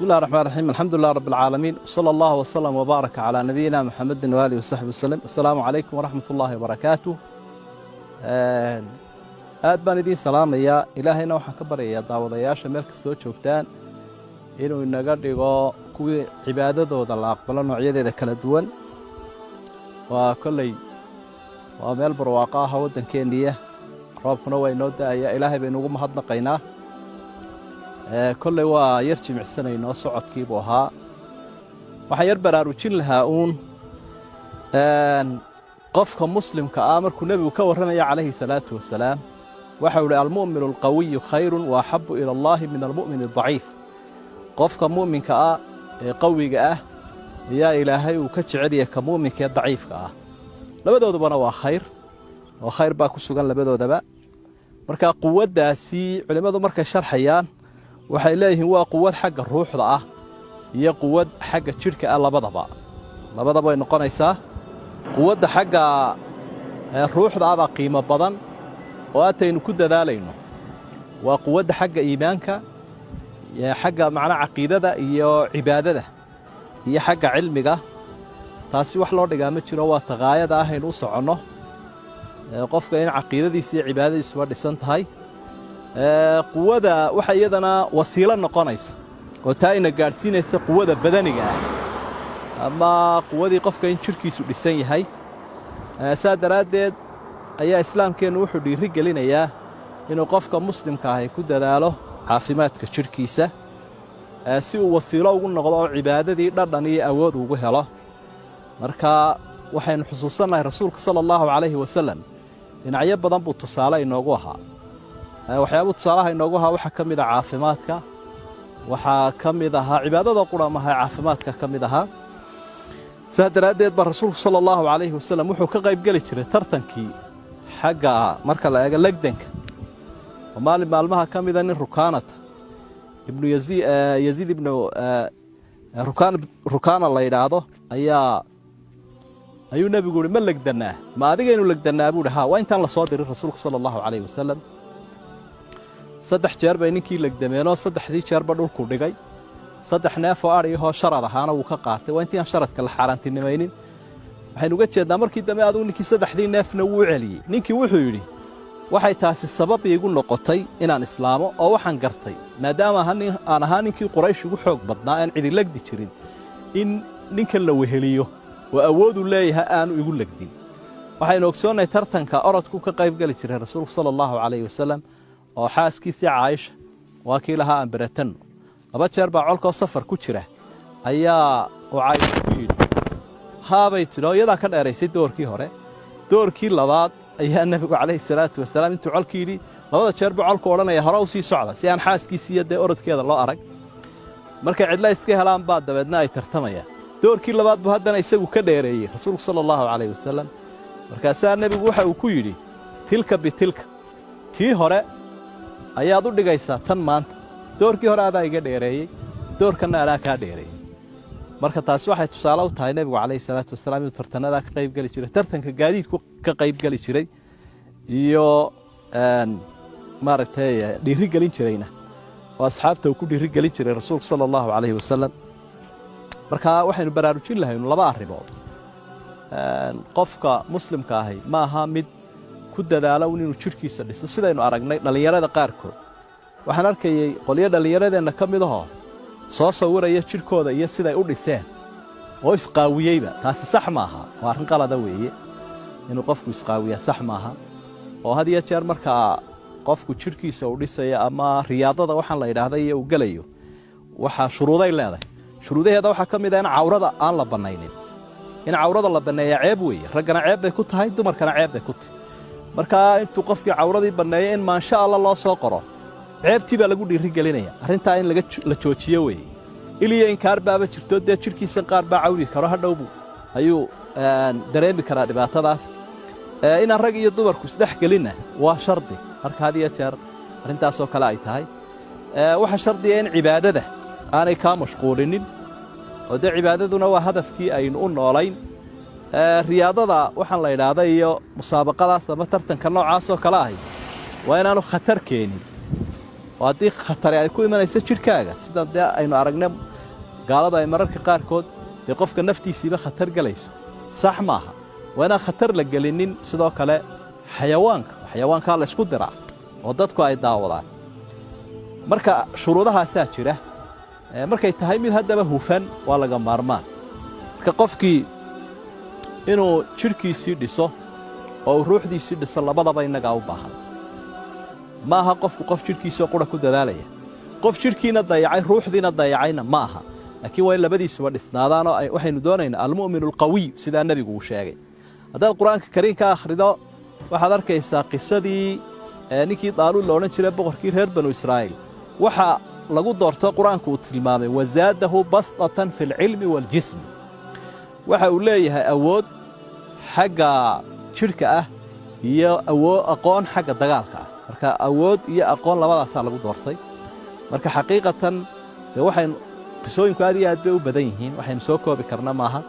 بسم الله الرحمن الرحيم، الحمد لله رب العالمين، وصلى الله وسلم وبارك على نبينا محمد وآله وصحبه وسلم. السلام عليكم ورحمة الله وبركاته. Aad baan idiin salaamayaa. Ilaahayna waxaan ka baryayaa daawadayaasha meel kastoo joogtaan inuu inaga dhigo kuwii cibaadadooda la aqbalo noocyadeeda kala duwan. Waa kolley waa meel barwaaqo ah waddankeeniya, roobkuna waa inoo da'aya. Ilaahay baynu ugu mahadnaqaynaa. Kolley waa yar jimicsanaynoo socodkiibuu ahaa. Waxaan yar baraarujin lahaa uun qofka muslimka ah. Markuu nebigu ka warramaya calayhi salaatu wasalaam, waxau ihi: "المؤمن القوي خير وأحب إلى الله من المؤمن الضعيف." Qofka mu'minka ah ee qawiga ah ayaa Ilaahay uu ka jecelyahay ka mu'minka ee daciifka ah. Labadoodubana waa khayr oo khayr baa ku sugan labadoodaba. Marka quwaddaasi culimmadu markay sharxayaan waxay leeyihiin waa quwad xagga ruuxda ah iyo quwad xagga jidhka ah. Labadaba way noqonaysaa. Quwadda xagga ruuxda ah baa qiimo badan oo aataynu ku dadaalayno. Waa quwadda xagga iimaanka, xagga macnaa caqiidada iyo cibaadada iyo xagga cilmiga. Taasi wax loo dhigaa ma jiro, waa taqaayada ah aynu u soconno, qofka in caqiidadiisa iyo cibaadadiisuba dhisan tahay. Quwada waxa iyadana wasiilo noqonaysa oo taa ina gaadhsiinaysa quwada badaniga ah ama quwadii qofka in jidhkiisu dhisan yahay. Saa daraaddeed ayaa Islaamkeennu wuxuu dhiiri gelinayaa inuu qofka muslimka ahi ku dadaalo caafimaadka jidhkiisa si uu wasiilo ugu noqdo oo cibaadadii dhadhan iyo awood ugu helo. Marka waxaynu xusuusannahay Rasuulka sala allahu calayhi wasalam dhinacyo badan buu tusaale inoogu ahaa. Waxyaabuu tusaalaha inoogu ahaa waxaa ka mid ah caafimaadka, waxaa ka mid ahaa cibaadada qura maha, caafimaadka ka mid ahaa. Saa daraaddeed baa Rasuulku sala allahu calayhi wasalam wuxuu ka qayb geli jiray tartankii xagga marka la eego legdanka. Oo maalin maalmaha ka mida nin Rukaanata ibnu Yaziid ibnu Rukaana la yidhaahdo ayuu nebigu uhi: "Ma legdanaa? Ma adigaynu legdanaa?" buu hi. Ha, waa intaan la soo dirin Rasuulka sala allahu calayhi wasalam. Saddex jeer bay ninkii legdameenoo saddexdii jeerba dhulku dhigay. Saddex neef oo adhiyahoo sharad ahaana wuu ka qaatay. Waa intii aan sharadka la xaaraantinimaynin. Waxaynu uga jeednaa markii dambe adugu ninkii saddexdii neefna wuu celiyey. Ninkii wuxuu yidhi: "Waxay taasi sabab iigu noqotay inaan islaamo, oo waxaan gartay maadaama aan ahaa ninkii Quraysh ugu xoog badnaa aan cidi legdi jirin, in ninkan la weheliyo oo awoodu leeyahay aanu igu legdin." Waxaynu ogsoonnahay tartanka orodku ka qayb geli jiray Rasuulku sala allahu calayhi wasalam, oo xaaskiisii Caayisha waa kii lahaa: "Aan beratanno." Laba jeer baa colkoo safar ku jira ayaa uu Caayisha ku yidhi. Haabay tidhi, oo iyadaa ka dheeraysay doorkii hore. Doorkii labaad ayaa nebigu calayhi salaatu wasalaam intuu colkii yidhi, labada jeer buu colku odhanaya: "Hore u sii socda," si aan xaaskiisii iyo dee orodkeeda loo arag. Markay cidla iska helaan baa dabeedna ay tartamayaan. Doorkii labaad buu haddana isagu ka dheereeyey Rasuulku sala allahu calayhi wasalam. Markaasaa nebigu waxa uu ku yidhi: "تلك بتلك, tii hore ayaad u dhigaysaa tan maanta. Doorkii hore adaa iga dheereeyey, doorkanna anaa kaa dheereeyey." Marka taasi waxay tusaale u tahay nebigu calayhi salaatu wasalaam inuu tartanadaa ka qayb geli jiray, tartanka gaadiidku ka qayb geli jiray iyo maaragtay dhiiri gelin jirayna, oo asxaabta uu ku dhiiri gelin jiray Rasuulku sala allahu calayhi wasalam. Marka waxaynu baraarujin lahaynu laba arrimood. Qofka muslimka ahi ma aha mid ku dadaalo un inuu jidhkiisa dhiso, sidaynu aragnay dhallinyarada qaarkood. Waxaan arkayey qolyo dhallinyaradeenna ka mid ahoo soo sawiraya jidhkooda iyo siday u dhiseen oo isqaawiyeyba. Taasi sax maaha, waa arrin qalada weeye. Inuu qofku isqaawiyaa sax maaha. Oo had iyo jeer markaa qofku jidhkiisa uu dhisaya ama riyaadada waxaan la yidhaahda iyo uu gelayo, waxaa shuruuday leedahay. Shuruudaheeda waxaa ka mid ah in cawrada aan la bannaynin. In cawrada la banneeyaa ceeb weeye. Raggana ceeb bay ku tahay, dumarkana ceeb bay ku tahay. Markaa intuu qofkii cawradii banneeyo in maansha Alla loo soo qoro, ceebtii baa lagu dhiiri gelinaya. Arrintaa in la joojiyo weeye. Iliyo inkaar baaba jirto dee, jidhkiisan qaar baa cawri karo, hadhowbu ayuu dareemi karaa dhibaatadaas. Inaan rag iyo dumarku isdhex gelinna waa shardi. Marka had iyo jeer arrintaasoo kale ay tahay, waxaa shardiya in cibaadada aanay kaa mashquulinin, oo dee cibaadaduna waa hadafkii aynu u noolayn. Riyaadada waxaan la idhaahda iyo musaabaqadaas ama tartanka noocaasoo kale ahi waa inaanu khatar keenin, oo haddii khatari ay ku imanayso jidhkaaga, sida dee aynu aragnay. Gaalada ay mararka qaarkood dee qofka naftiisiiba khatar gelayso, sax maaha. Waa inaan khatar la gelinin. Sidoo kale xayawaanka, xayawaankaa la ysku diraa oo dadku ay daawadaan. Marka shuruudahaasaa jira. Markay tahay mid haddaba hufan, waa laga maarmaan. Marka qofkii inuu jidhkiisii dhiso oo uu ruuxdiisii dhiso, labadaba innagaa u baahan. Ma aha qofku qof jidhkiisoo qura ku dadaalaya. Qof jidhkiina dayacay, ruuxdiina dayacayna ma aha. Laakiin waa in labadiisuba dhisnaadaanoo waxaynu doonaynaa almu'minu alqawiy, sidaa nebigu uu sheegay. Haddaad Qur-aanka Kariimka akhrido, waxaad arkaysaa qisadii ninkii Daaluud la odhan jiray, boqorkii reer Banu Israa'iil. Waxa lagu doorto Qur-aanku uu tilmaamay: wazaadahu bastatan fi alcilmi waaljismi. Waxa uu leeyahay awood xagga jidhka ah iyo aqoon xagga dagaalka ah. Marka awood iyo aqoon labadaasaa lagu doortay. Marka xaqiiqatan dee waxaynu qisooyinku aad iyo aad bay u badan yihiin, waxaynu soo koobi karna maaha.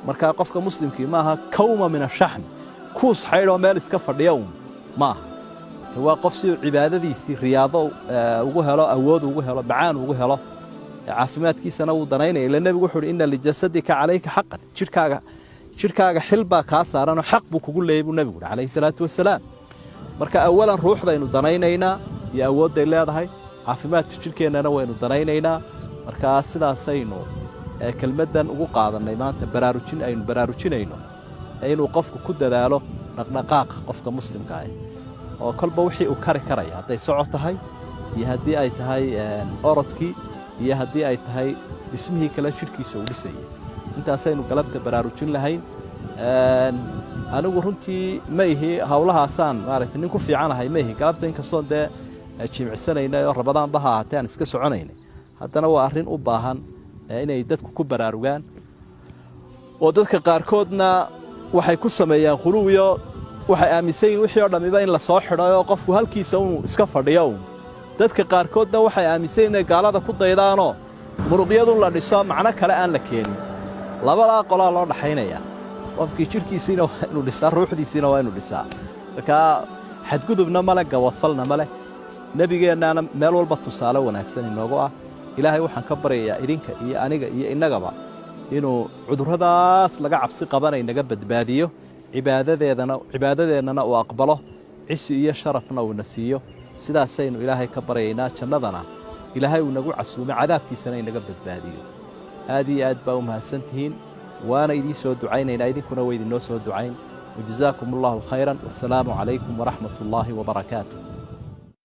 Marka qofka muslimkii maaha kawma min ashaxm, kuus xaydhoo meel iska fadhiya uun maaha. Waa qof si uu cibaadadiisii riyaado ugu helo, awood ugu helo, macaan ugu helo, caafimaadkiisana wuu danaynaya. Ila nebigu wuxu uhi: ina lijasadika calayka xaqan. Jidhkaaga xil baa kaa saaranoo xaq buu kugu leeyay, buu nebigu uhi calayhi salaatu wasalaam. Marka awalan ruuxdaynu danaynaynaa iyo awoodday leedahay, caafimaadka jidhkeennana waynu danaynaynaa. Markaa sidaasaynu kelmaddan ugu qaadannay maanta, baraarujin aynu baraarujinayno inuu qofku ku dadaalo dhaqdhaqaaqa, qofka muslimka ah, oo kolba wixii uu kari karaya, hadday socod tahay iyo haddii ay tahay orodkii iyo haddii ay tahay dhismihii kale jidhkiisa uu dhisayay. Intaasaynu galabta baraarujin lahayn. Anigu runtii ma ihi howlahaasaan maaragtay nin ku fiicanahay ma ihi. Galabta inkastoon dee jimicsanayna oo Ramadaanba ha ahaatee aan iska soconaynay, haddana waa arrin u baahan inay dadku ku baraarugaan. Oo dadka qaarkoodna waxay ku sameeyaan khuluwiyo, waxay aaminsan yihin wixii oo dhammiba in la soo xidhay oo qofku halkiisa uu iska fadhiyo uun. Dadka qaarkoodna waxay aaminsan yihin inay gaalada ku daydaanoo muruqyadun la dhiso, macno kale aan la keenin. Labadaa qolaa loo dhaxaynayaa. Qofkii jidhkiisiina waa inuu dhisaa, ruuxdiisiina waa inuu dhisaa. Markaa xadgudubna male, gawadfalna male. Nebigeennaana meel walba tusaale wanaagsan inoogu ah. Ilaahay waxaan ka baryayaa idinka iyo aniga iyo innagaba inuu cudurradaas laga cabsi qabanay naga badbaadiyo, cibaadadeedana cibaadadeennana uu aqbalo, cisi iyo sharafna uuna siiyo. Sidaasaynu Ilaahay ka baryaynaa. Jannadana Ilaahay uu nagu casuumo, cadaabkiisana inaga badbaadiyo. Aad iyo aad baa u mahadsantihiin, waana idiin soo ducaynaynaa, idinkuna waa idinoo soo ducayn. Wajazaakum allahu khayran, wasalaamu calaykum waraxmat ullaahi wabarakaatu.